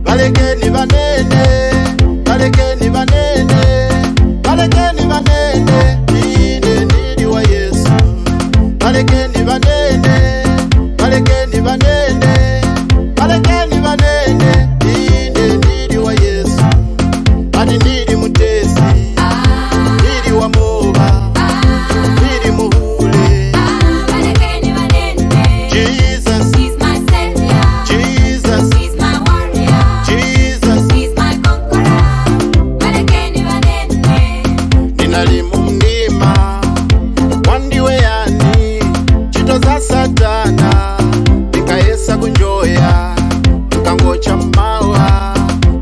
Balekeni banene, balekeni banene, balekeni banene, ine nili wa Yesu. Balekeni banene, balekeni banene, balekeni banene, ine nili wa Yesu. Ati nili mutesi, nili wa moba, nili muhule. Balekeni banene. Jesus, He's my savior. Jesus, He's my warrior. Jesus. He's my conqueror. Balekeni banene. Ninali mumdima wandiwe yani ntchito za satana ndikayesa kunjoya tukangocha mmawa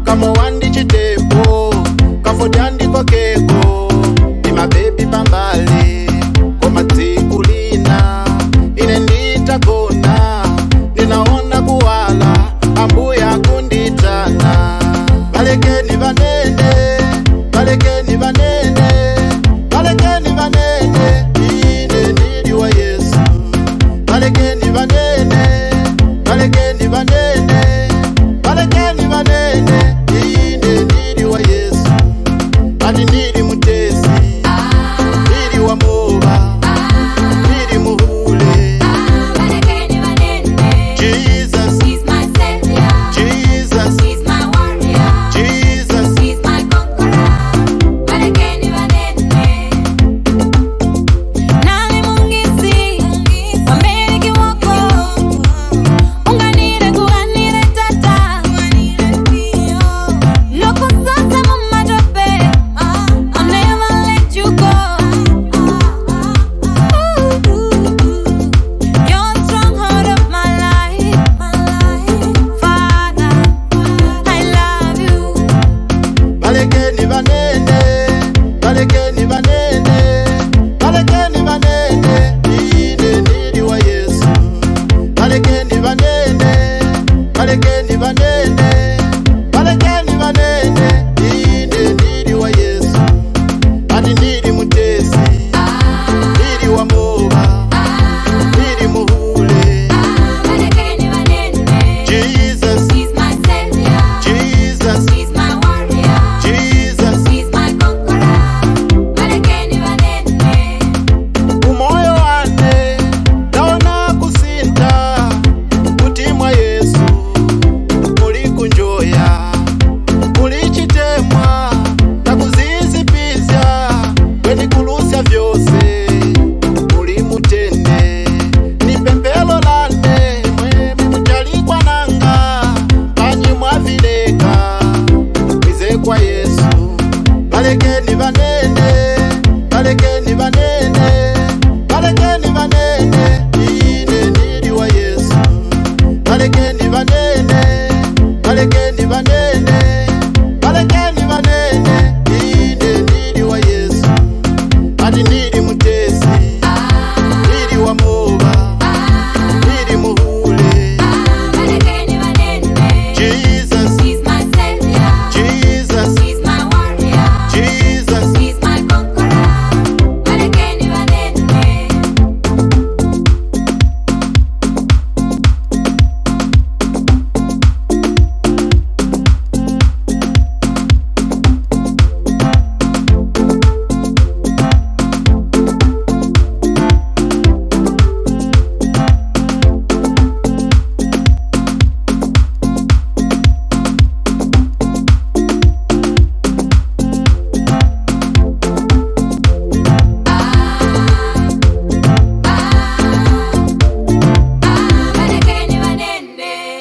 kamo wandichitepo kafodya ndikokeko ndi mabebi pambali koma tsiku lina ine nditagona ndinaona kuwala ambuya kunditana. Balekeni banene, balekeni banene, balekeni banene, ine nili wa Yesu. Balekeni banene,